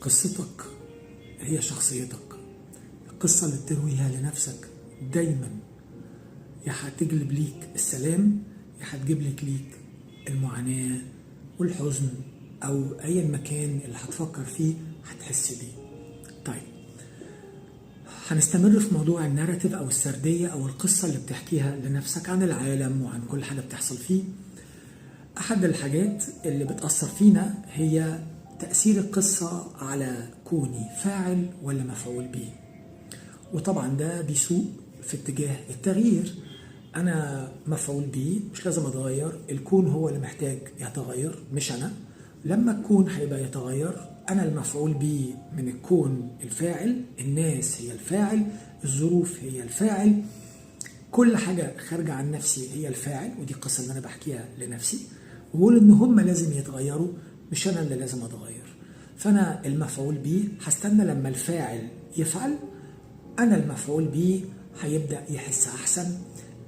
قصتك هي شخصيتك. القصة اللي بترويها لنفسك دايما يا هتجلب ليك السلام، يا هتجيب لك ليك المعاناة والحزن أو أي مكان اللي هتفكر فيه هتحس بيه. طيب، هنستمر في موضوع ال narrative أو السردية أو القصة اللي بتحكيها لنفسك عن العالم وعن كل حاجة بتحصل فيه. أحد الحاجات اللي بتأثر فينا هي تأثير القصة على كوني فاعل ولا مفعول به، وطبعا ده بيسوق في اتجاه التغيير. أنا مفعول به، مش لازم أتغير، الكون هو اللي محتاج يتغير مش أنا. لما الكون هيبقى يتغير، أنا المفعول به من الكون الفاعل، الناس هي الفاعل، الظروف هي الفاعل، كل حاجة خارجة عن نفسي هي الفاعل. ودي القصة اللي أنا بحكيها لنفسي، وبقول إن هم لازم يتغيروا مش أنا اللي لازم أتغير. فأنا المفعول به هستنى لما الفاعل يفعل، أنا المفعول به هيبدأ يحس أحسن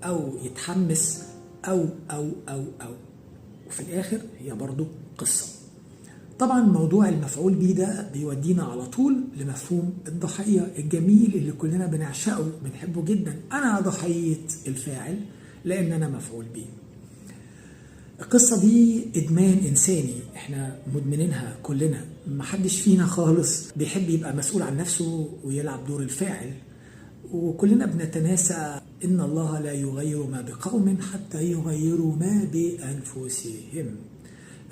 أو يتحمس أو أو أو أو وفي الآخر هي برضو قصة. طبعا موضوع المفعول به ده بيودينا على طول لمفهوم الضحية الجميل اللي كلنا بنعشقه بنحبه جدا. أنا ضحية الفاعل لأن أنا مفعول به. القصة دي إدمان إنساني، إحنا مدمنينها كلنا، محدش فينا خالص بيحب يبقى مسؤول عن نفسه ويلعب دور الفاعل. وكلنا بنتناسى إن الله لا يغير ما بقوم حتى يغيروا ما بأنفسهم.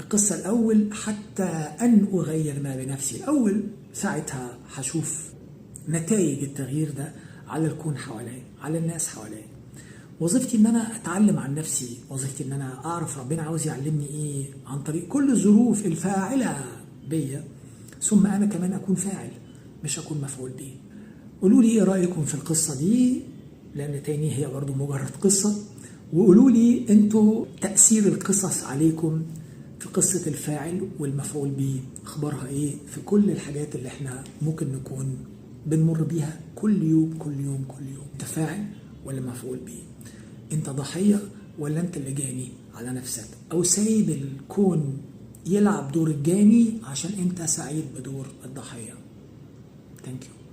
القصة الأول حتى أن أغير ما بنفسي الأول، ساعتها هشوف نتائج التغيير ده على الكون حواليا، على الناس حواليا. وظيفتي إن أنا أتعلم عن نفسي، وظيفتي إن أنا أعرف ربنا عاوز يعلمني إيه عن طريق كل الظروف الفاعلة بيا، ثم أنا كمان أكون فاعل مش أكون مفعول بيه. قولوا لي إيه رأيكم في القصة دي، لأن تاني هي برضو مجرد قصة. وقولوا لي أنتوا تأثير القصص عليكم في قصة الفاعل والمفعول بيه أخبارها إيه في كل الحاجات اللي إحنا ممكن نكون بنمر بيها كل يوم كل يوم كل يوم. أنت فاعل ولا مفعول بيه؟ أنت ضحية ولا أنت اللي جاني على نفسك، أو سايب الكون يلعب دور الجاني عشان أنت سعيد بدور الضحية؟ Thank you.